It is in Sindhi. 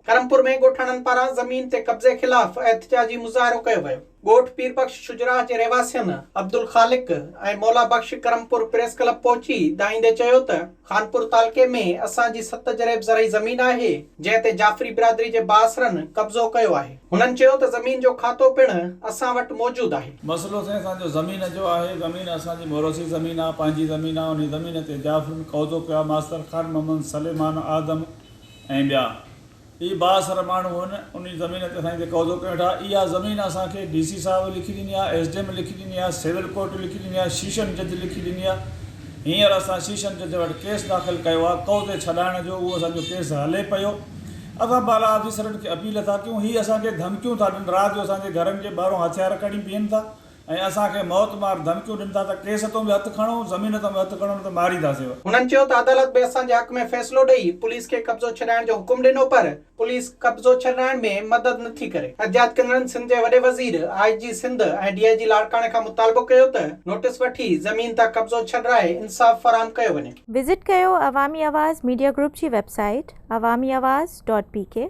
ڪرمپور ۾ ڳوٺاڻن پاران زمين تي قبضي خلاف احتجاجي مظاهرو ڪيو ويو. ڳوٺ پير بخش شجراح جي رهواسين عبدالخالق ۽ مولا بخش ڪرمپور پريس ڪلب پهچي دانهيندي چيو ته خانپور تعلقي ۾ اسان جي ست جريب زرعي زمين آهي جنهن تي جعفري برادري جي بااثرن قبضو ڪيو آهي. هنن چيو ته زمين جو کاتو پڻ اسان وٽ موجود آهي. مسئلو سائين اسان جو زمين جو آهي زمين اسان جي موروثي زمين آ پنهنجي زمين آ انهي زمين تي جعفرن قبضو ڪيو آ ماستر خان محمد سليمان آدم ۽ ٻيا اهي بااثر ماڻهو هن انهي زمين تي اسان جي تي قبضو ڪيو ويٺا اها زمين اسان کي ڊي سي صاحب لکي ڏني آ ايس ڊي ايم لکي ڏني آ سول ڪورٽ لکي ڏني آ شيشن جج لکي ڏني آ هينئر اسان شيشن جج وٽ ڪيس داخل ڪيو آ قبضي ڇڏائڻ جو اهو اسان جو ڪيس هلي پيو اسان بالا آفيسرن کي اپيل ٿا ڪيون هي اسان کي ڌمڪيون ٿا ڏين رات جو اسان جي گهرن جي ٻاهرون هٿيار کڻي بيهن ٿا ۽ اسان کي موت مار ڌمڪيون ڏين ٿا ته ڪيس تون به هٿ کڻو، زمين تان به هٿ کڻو نه ته مارينداسينو. هنن چيو ته عدالت به اسان جي حق ۾ فيصلو ڏئي پوليس کي قبضو ڇڏائڻ جو حڪم ڏنو پر پوليس قبضو ڇڏائڻ ۾ مدد نٿي ڪري. احتجاج ڪندڙن سنڌ جي وڏي وزير، آء جي سنڌ ۽ ڊي I جي لاڙڪاڻي کان مطالبو ڪيو ته نوٽيس وٺي زمين تان قبضو ڇڏرائي انصاف فراهم ڪيو وڃي. وزٽ ڪيو عوامي آواز ميڊيا گروپ جي website Awami Awaz dot P K.